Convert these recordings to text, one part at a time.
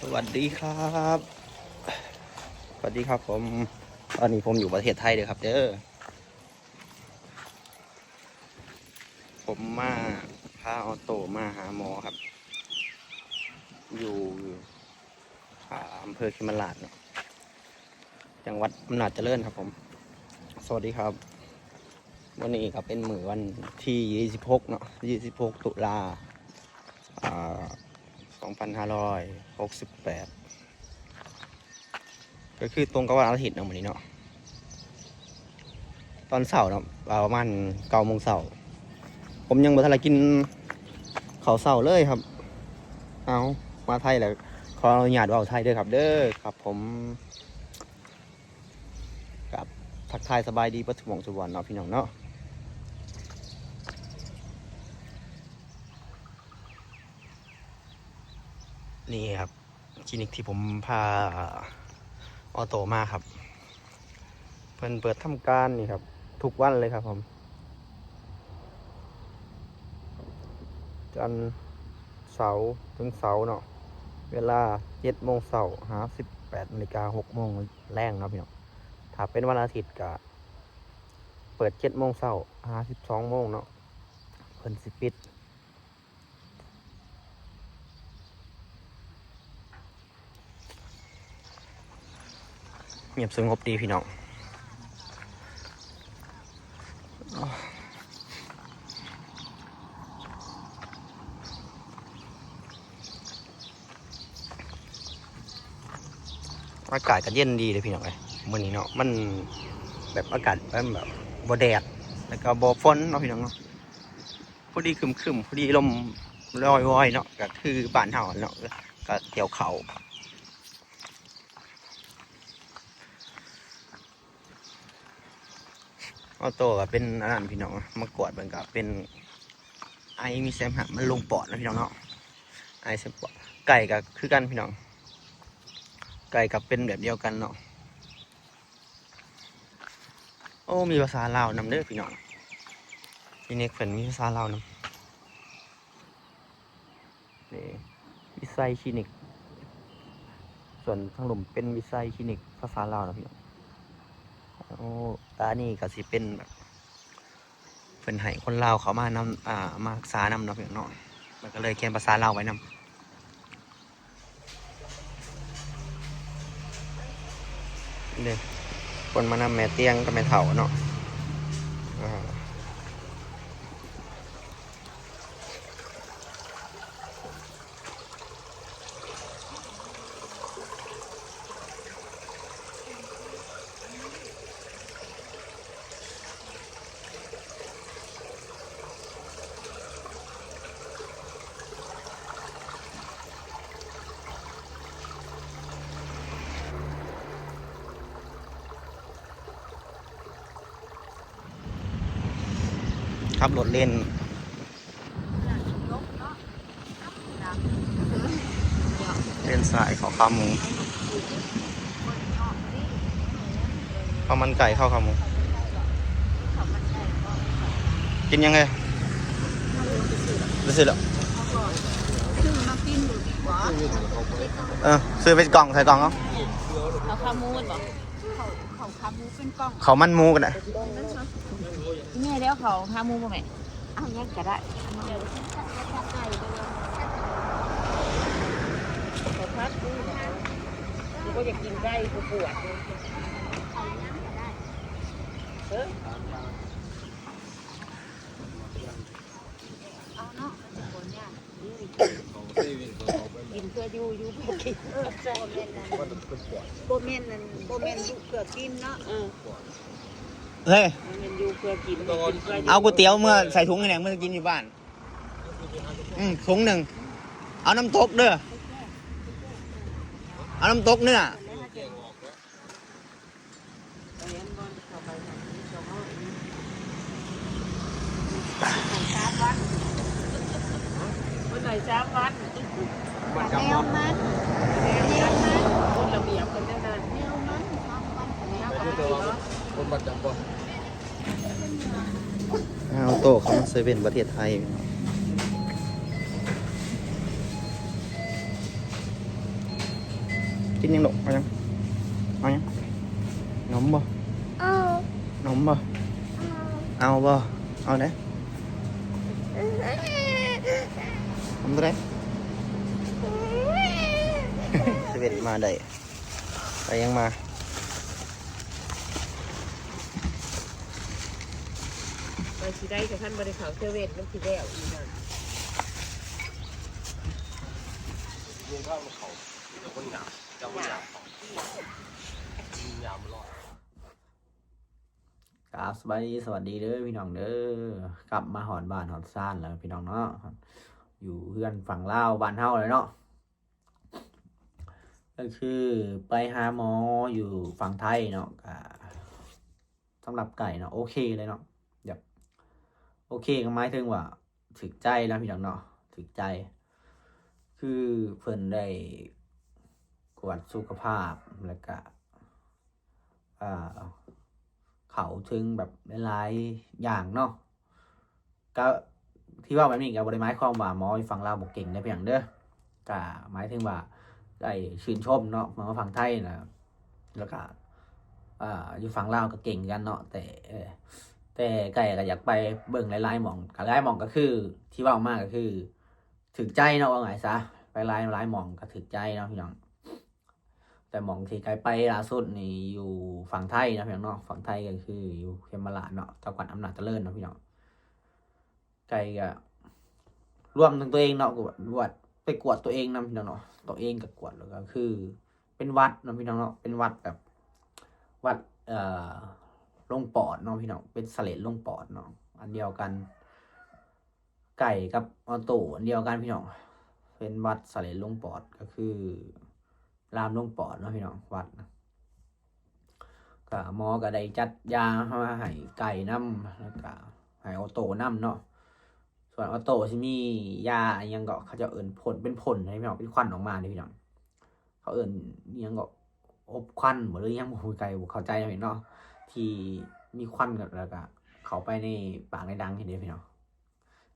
สวัสดีครับ สวัสดีครับผม ตอนนี้ผมอยู่ประเทศไทยเด้อครับเด้อ ผมมาพาออโต้มาหาหมอครับ อยู่ อ่า อำเภอเขมราฐเนาะ จังหวัดอำนาจเจริญครับผม สวัสดีครับ มื้อนี้ก็เป็นมื้อวันที่ยี่สิบหกเนาะ ยี่สิบหก ตุลา อ่า สองพันห้าร้อยหกสิบแปด ก็คือตรงกับวันอาทิตย์เนาะ มื้อนี้เนาะ ตอนเช้าเนาะ อ่า ประมาณเก้าโมงเช้า ผมยังบ่ทันได้กินข้าวเช้าเลยครับ เอา มาไทยแล้ว ขออนุญาตเว้าไทยเด้อครับเด้อ ครับผม ครับ ทักทายสบายดีเบิดทุกหม่องทุกบ่อนเนาะพี่น้องเนาะ นี่ครับ คลินิกที่ผมพาออโต้มาครับ เพิ่นเปิดทำการนี่ครับ ทุกวันเลยครับผม จันทร์ เสาร์ ถึงเสาร์เนาะ เวลา เจ็ดโมงเช้า หา สิบแปดนาฬิกา หกโมงแลงเนาะพี่น้อง ถ้าเป็นวันอาทิตย์ก็เปิด เจ็ดโมงเช้า หา สิบสองโมงเนาะ เพิ่นสิปิด เงียบสงบดีพี่น้อง อากาศก็เย็นดีเลยพี่น้องเอ้ย มื้อนี้เนาะ มันแบบอากาศมันแบบบ่แดด แล้วก็บ่ฝนเนาะพี่น้องเนาะ พอดีครึ้มๆ พอดีลมวอยๆ เนาะ ก็คือบ้านเฮาเนาะ ก็เกี่ยวข้าว ออโต้ก็เป็นอันนั้นพี่น้อง มากวดเบิ่งก็เป็นไอมีเสมหะมันลงปอดนะพี่น้องเนาะ ไอเสมปอด ไก่ก็คือกันพี่น้อง ไก่ก็เป็นแบบเดียวกันเนาะ โอ้ มีภาษาลาวนำเด้อพี่น้อง คลินิกเพิ่นมีภาษาลาวนำ นี่ วิไซคลินิก ส่วนทางลุ่มเป็นวิไซคลินิกภาษาลาวนะพี่น้อง โอ้ ตานี่ก็สิเป็นแบบ เพิ่นให้คนลาวเข้ามานำ อ่า มารักษานำเนาะพี่น้องเนาะ มันก็เลยเขียนภาษาลาวไว้นำ เด้ คนมานำแม่เตียงกับแม่เฒ่าเนาะ อ่า ขับรถเลน เลนซ้ายเข้าขาหมู ข้าวมันไก่เข้าขาหมู กินยังไง รู้สึกแล้ว เออ ซื้อเป็นกล่อง ใส่กล่องเอา เอาขาหมูบ่ เขา เขาขาหมูเป็นกล่อง ข้าวมันหมูก็ได้ แม่แล้วเขาขาหมูบ่แม่ เอาหยังก็ได้ เขาผัดดูนะ กูบ่อยากกินไก่ กูปวด เออ เอาเนาะ มันจะปวดยาก อืม กินเพื่ออยู่ อยู่เพื่อกิน เออ บ่แม่นนั่น บ่แม่นนั่น บ่แม่นอยู่เพื่อกินเนาะ เออ เฮ้ย บ่แม่นอยู่เพื่อกิน กินเพื่ออยู่ เอาก๋วยเตี๋ยวเมือใส่ถุงให้แหน่ เมือกินอยู่บ้าน อืม ถุงหนึ่ง เอาน้ำตกเด้อ เอาน้ำตกเนื้อ คนไหนสามวัน แนวมัน แนวมัน คนระเบียบกันแนวนั้น แนวมัน สามวัน แนวมัน คนบัดจับบ่ เอาโต้เข้ามาเซเว่นประเทศไทย เ ກິນຫຍັງລູກ? ເອົາຫຍັງ? ເອົາຫຍັງ? ນົມບໍ່? ເອົາ ນົມບໍ່? ເອົາ ເອົາບໍ່? ເອົາເດ້. ນົມຕົວໃດ? ເຊເວັ່ນມາໄດ້ ໄປຫຍັງມາ? ວ່າຊິໄດ້ ແຕ່ຄັນບໍ່ໄດ້ເຂົ້າເຊເວັ່ນ ມັນຊິແລ້ວອີ່ຫຍັງ. ກາບສະບາຍດີ ສະຫວັດດີເດີພີ່ນ້ອງເດີ. ກັບມາຮອດບ້ານຮອດຊານແລ້ວພີ່ນ້ອງເນາະ, ຢູ່ເຮືອນຝັ່ງລາວບ້ານເຮົາແຫຼະເນາະ. ກໍຄືໄປຫາໝໍຢູ່ຝັ່ງໄທເນາະ, ກະສຳລັບໄກ່ເນາະ ໂອເຄເລີຍເນາະ, ແບບໂອເຄກໍໝາຍເຖິງວ່າຖືກໃຈນະພີ່ນ້ອງເນາະ, ຖືກໃຈ. ຄືເພິ່ນໄດ້ກວດສຸຂະພາບ ແລ້ວກະ ອ່າ ເຂົ້າເຖິງແບບຫຼາຍໆຢ່າງເນາະ. ກະທີ່ເວົ້າແບບນີ້ກະບໍ່ໄດ້ໝາຍຄວາມວ່າໝໍຢູ່ຝັ່ງລາວບໍ່ເກັ່ງເດີພີ່ນ້ອງເດີ, ກະໝາຍເຖິງວ່າໄດ້ຊື່ນຊົມເນາະ ໝໍຝັ່ງໄທນະ, ແລ້ວກະ ອ່າ ຢູ່ຝັ່ງລາວກະເກັ່ງຄືກັນເນາະ. ແຕ່ ແຕ່ໄກ່ກະຢາກໄປເບິ່ງຫຼາຍໆໝ່ອງ, ກະຫຼາຍໝ່ອງກະຄືທີ່ເວົ້າມາກະຄືຖືກໃຈເນາະ, ເວົ້າງ່າຍຊະ ໄປຫຼາຍ ຫຼາຍໝ່ອງກະຖືກໃຈເນາະພີ່ນ້ອງ. ແຕ່ໝ່ອງທີ່ໄກ່ໄປລ່າສຸດນີ້ຢູ່ຝັ່ງໄທເນາະພີ່ນ້ອງເນາະ, ຝັ່ງໄທກໍຄືຢູ່ເຂມມະລາດເນາະ, ຈັງຫວັດອຳນາດຈະເລີນເນາະພີ່ນ້ອງ. ໄກ່ກໍລວມເຖິງຕົວເອງເນາະ, ກວດ ກວດ ໄປກວດຕົວເອງນຳພີ່ນ້ອງເນາະ, ຕົວເອງກໍກວດ ແລ້ວກໍຄືເປັນຫວັດເນາະພີ່ນ້ອງເນາະ, ເປັນຫວັດແບບ ຫວັດ ເອີ ລົງປອດເນາະພີ່ນ້ອງ, ເປັນສະເລັດລົງປອດເນາະ, ອັນດຽວກັນ ໄກ່ກັບອອໂຕ້ອັນດຽວກັນພີ່ນ້ອງ, ເປັນຫວັດສະເລັດລົງປອດ ກໍຄືລາມລົງປອດເນາະພີ່ນ້ອງ, ຫວັດນະ. ກະໝໍກໍໄດ້ຈັດຢາມາໃຫ້ໄກ່ນຳ ແລ້ວກະໃຫ້ອອໂຕ້ນຳເນາະ. ສ່ວນອອໂຕ້ຊິມີຢາອີ່ຫຍັງກໍ ເຂົາເຈົ້າເອີ້ນພົ່ນ ເປັນພົ່ນໃຫ້ພີ່ນ້ອງ, ເປັນຄວັນອອກມາເດ້ພີ່ນ້ອງ, ເຂົາເອີ້ນອີ່ຫຍັງກໍ ອົບຄວັນບໍ່ ຫຼືອີ່ຫຍັງບໍ່ຮູ້, ໄກ່ບໍ່ເຂົ້າໃຈເນາະ ທີ່ມີຄວັນ ແລ້ວກະເຂົ້າໄປໃນປາກໃນດັງເຫັນເດ້ພີ່ນ້ອງ.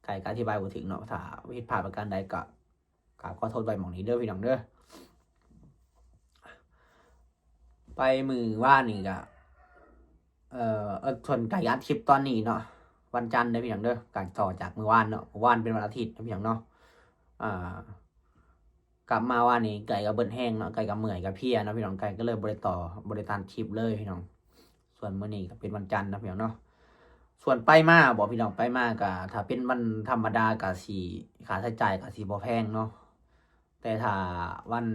ໄກ່ກໍອະທິບາຍບໍ່ຖືກເນາະ, ຖ້າຜິດພາດປະການໃດກໍ ກາບຂໍໂທດໄວ້ໝ່ອງນີ້ເດີພີ່ນ້ອງເດີ. ໄປມື້ວານນີ້ກະ ເອີ ເອີ ສ່ວນໄກ່ອັດຄລິບຕອນນີ້ເນາະ ວັນຈັນເດີພີ່ນ້ອງເດີ, ກະຕໍ່ຈາກມື້ວານເນາະ, ມື້ວານເປັນວັນອາທິດເນາະພີ່ນ້ອງເນາະ. ອ່າ ກັບມາວານນີ້ໄກ່ກໍເບິດແຮງເນາະ, ໄກ່ກໍເມື່ອຍກໍເພຍເນາະພີ່ນ້ອງ, ໄກ່ກໍເລີຍບໍ່ໄດ້ຕໍ່ ບໍ່ໄດ້ຕັດຄລິບເລີຍພີ່ນ້ອງ. ສ່ວນມື້ນີ້ກໍເປັນວັນຈັນເນາະພີ່ນ້ອງເນາະ. ສ່ວນໄປມາບໍພີ່ນ້ອງ, ໄປມາກໍຖ້າເປັນວັນທຳມະດາກໍຊິ ຄ່າໃຊ້ຈ່າຍກໍຊິບໍ່ແພງເນາະ, ແຕ່ຖ້າວັນ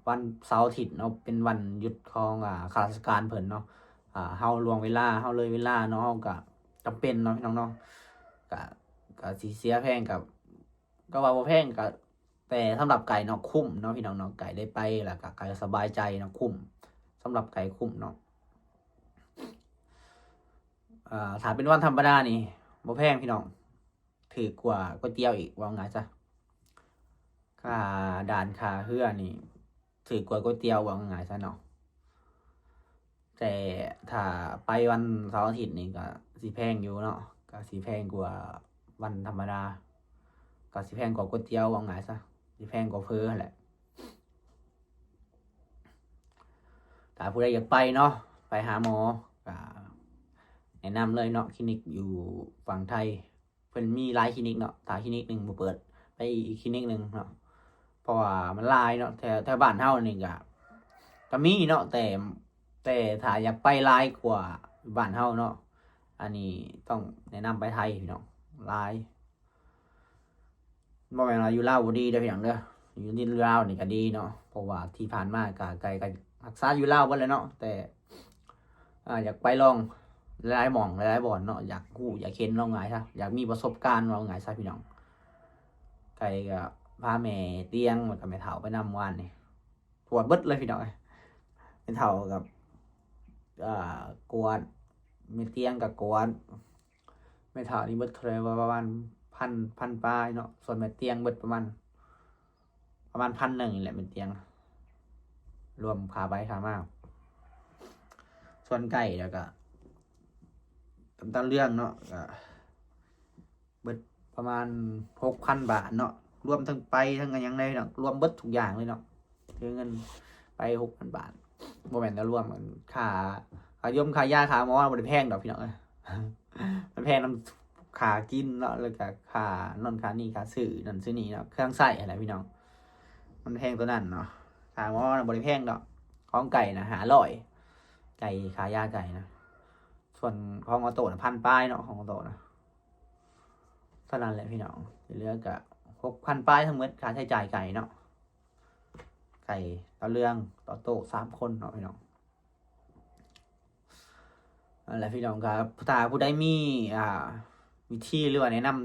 ວັນເສົາອາທິດເນາະ ເປັນວັນຢຸດຂອງ ອ່າ ຂ້າລາຊະການເພິ່ນເນາະ, ອ່າ ເຮົາລ່ວງເວລາ ເຮົາເລີຍເວລາເນາະ, ເຮົາກໍຈຳເປັນເນາະພີ່ນ້ອງເນາະ, ກໍ ກໍຊິເສຍແພງ ກໍ ກໍວ່າບໍ່ແພງ ກໍ ແຕ່ສຳລັບໄກ່ເນາະ ຄຸ້ມເນາະພີ່ນ້ອງເນາະ, ໄກ່ໄດ້ໄປ ແລ້ວກໍໄກ່ສະບາຍໃຈເນາະ, ຄຸ້ມ ສຳລັບໄກ່ຄຸ້ມເນາະ. ອ່າ ຖ້າເປັນວັນທຳມະດານີ້ບໍ່ແພງພີ່ນ້ອງ, ຖືກກວ່າກ໋ວຍຕຽວອີກ ເວົ້າງ່າຍຊະ. ຄ່າດ່ານ ຄ່າເຮືອນີ້ຖືກກວ່າກ໋ວຍຕຽວ ເວົ້າງ່າຍຊະເນາະ. ແຕ່ຖ້າໄປວັນເສົາອາທິດນີ້ກໍຊິແພງຢູ່ເນາະ, ກໍຊິແພງກວ່າວັນທຳມະດາ, ກໍຊິແພງກວ່າກ໋ວຍຕຽວ ເວົ້າງ່າຍຊະ, ຊິແພງກວ່າເຝີຫັ້ນແຫຼະ. ຖ້າຜູ້ໃດຢາກໄປເນາະ ໄປຫາໝໍ ກໍແນະນຳເລີຍເນາະ, ຄລີນິກຢູ່ຝັ່ງໄທ ເພິ່ນມີຫຼາຍຄລີນິກເນາະ, ຖ້າຄລີນິກໜຶ່ງບໍ່ເປີດ ໄປອີກຄລີນິກໜຶ່ງເນາະ, ເພາະວ່າມັນຫຼາຍເນາະ. ແຖວ ແຖວບ້ານເຮົານີ້ກະ ກະມີເນາະ, ແຕ່ ແຕ່ຖ້າຢາກໄປຫຼາຍກວ່າບ້ານເຮົາເນາະ, ອັນນີ້ຕ້ອງແນະນຳໄປໄທພີ່ນ້ອງ, ຫຼາຍ. ບໍ່ແມ່ນວ່າຢູ່ລາວບໍ່ດີເດີພີ່ນ້ອງເດີ, ຢູ່ທີ່ລາວນີ້ກະດີເນາະ, ເພາະວ່າທີ່ຜ່ານມາກະໄກ່ກະຮັກສາຢູ່ລາວເບິດແຫຼະເນາະ, ແຕ່ ອ່າ ຢາກໄປລອງຫຼາຍໆໝ່ອງ ຫຼາຍໆບ່ອນເນາະ, ຢາກຮູ້ຢາກເຫັນ ເວົ້າງ່າຍຊະ, ຢາກມີປະສົບການ ເວົ້າງ່າຍຊະພີ່ນ້ອງ. ໄກ່ກໍພາແມ່ຕຽງ ແລ້ວກໍແມ່ເຖົ້າໄປນຳວານນີ້, ກວດເບິດເລີຍພີ່ນ້ອງເອີຍ. ແມ່ເຖົ້າກັບ ອ່າ ກວດ, ແມ່ຕຽງກໍກວດ. ແມ່ເຖົ້ານີ້ເບິດເທົ່າໃດວະ? ປະມານພັນ ພັນປາຍເນາະ, ສ່ວນແມ່ຕຽງເບິດປະມານ ປະມານພັນໜຶ່ງນີ້ແຫຼະ ແມ່ນຕຽງ ລວມຄ່າໄປຄ່າມາ. ສ່ວນໄກ່ແລ້ວກະຕຳຕາເລື່ອງເນາະ ກະເບິດປະມານຫົກພັນບາດເນາະ, ລວມທັງໄປທັງອີ່ຫຍັງໄດ້ເນາະ, ລວມເບິດທຸກຢ່າງເລີຍເນາະ, ຄືເງິນ ໄປຫົກພັນບາດ. ບໍ່ແມ່ນແນວລວມ ອັນ ຄ່າ ຄ່າຢົມ ຄ່າຢາ ຄ່າໝໍ ບໍ່ໄດ້ແພງດອກພີ່ນ້ອງເອີຍ. ມັນແພງນຳຄ່າກິນເນາະ ແລ້ວກະຄ່ານັ້ນຄ່ານີ້ ຄ່າຊື້ນັ້ນຊື້ນີ້ເນາະ ເຄື່ອງໃຊ້ຫັ້ນແຫຼະພີ່ນ້ອງ. ມັນແພງໂຕນັ້ນເນາະ. ຄ່າໝໍນະບໍ່ໄດ້ແພງດອກ. ຂອງໄກ່ນະຫ້າຮ້ອຍ ໄກ່ ຄ່າຢາໄກ່ນະ. ສ່ວນຂອງອອໂຕ້ນະພັນປາຍເນາະ ຂອງອອໂຕ້ນະ. ເທົ່ານັ້ນແຫຼະພີ່ນ້ອງ. ທີ່ເຫຼືອກະຫົກພັນປາຍທັງໝົດ ຄ່າໃຊ້ຈ່າຍໄກ່ເນາະ. ໄກ່ ເຕົ້າເລື່ອງ ອອໂຕ້ ສາມຄົນເນາະພີ່ນ້ອງ. ນັ້ນແຫຼະພີ່ນ້ອງ ກໍຖ້າຜູ້ໃດມີ ອ່າ ວິທີ ຫຼືວ່າແນະນຳ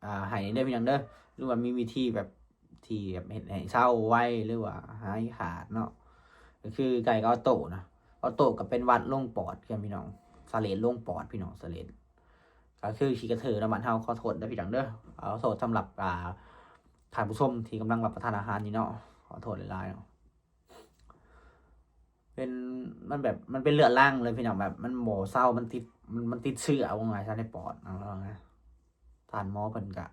ອ່າ ໃຫ້ເດີພີ່ນ້ອງເດີ ຫຼືວ່າມີວິທີແບບ ທີ່ແບບເຮັດໃຫ້ເຊົາໄວ ຫຼືວ່າຫາຍຂາດເນາະ. ກໍຄືໄກ່ກັບອອໂຕ້ນະ ອອໂຕ້ກໍເປັນຫວັດລົງປອດຄືກັນພີ່ນ້ອງ ສະເລດລົງປອດພີ່ນ້ອງ ສະເລດ ກໍຄືຂີ້ກະເທີເນາະ ບ້ານເຮົາ. ຂໍໂທດເດີພີ່ນ້ອງເດີ ຂໍໂທດສຳລັບ ອ່າ ທ່ານຜູ້ຊົມທີ່ກຳລັງຮັບປະທານອາຫານຢູ່ເນາະ ຂໍໂທດຫຼາຍໆເນາະ. ເປັນ ມັນແບບ ມັນເປັນເລືອດຫຼັງເລີຍພີ່ນ້ອງ ແບບມັນບໍ່ເຊົາ ມັນຕິດ ມັນ ມັນຕິດເຊື້ອ ເວົ້າງ່າຍຊະ ໃນປອດເນາະ. ທ່ານໝໍເພິ່ນກະ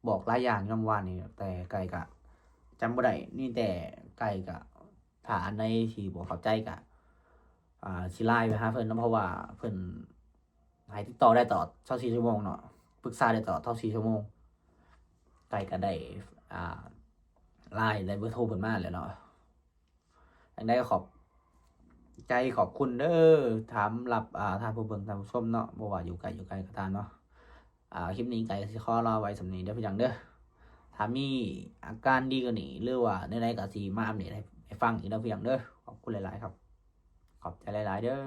ບອກຫຼາຍຢ່າງຢູ່ນຳວານນີ້ ແຕ່ໄກ່ກະຈຳບໍ່ໄດ້. ມີແຕ່ໄກ່ກະ ຖ້າອັນໃດທີ່ບໍ່ເຂົ້າໃຈກະ ອ່າ ຊິ LINE ໄປຫາເພິ່ນເນາະ ເພາະວ່າເພິ່ນໃຫ້ຕິດຕໍ່ໄດ້ຕະຫຼອດຊາວສີ່ຊົ່ວໂມງເນາະ ປຶກສາໄດ້ຕະຫຼອດຊາວສີ່ຊົ່ວໂມງ. ໄກ່ກະໄດ້ ອ່າ LINE ໄດ້ເບີໂທເພິ່ນມາແລ້ວເນາະ. ຈັ່ງໃດກໍຂອບໃຈຂອບຄຸນເດີ ສຳລັບ ອ່າ ທ່ານຜູ້ເບິ່ງທ່ານຜູ້ຊົມເນາະ ບໍ່ວ່າຢູ່ໃກ້ຢູ່ໄກກໍຕາມເນາະ. ອ່າ ຄລິບນີ້ໄກ່ກໍຊິຂໍລາໄວ້ສ່ຳນີ້ເດີພີ່ນ້ອງເດີ. ຖ້າມີອາການດີກວ່ານີ້ ຫຼືວ່າແນວໃດກໍຊິມາອັບເດດໃຫ້ ໃຫ້ຟັງອີກເດີພີ່ນ້ອງເດີ. ຂອບຄຸນຫຼາຍໆ ຄັບ ຂອບໃຈຫຼາຍໆເດີ.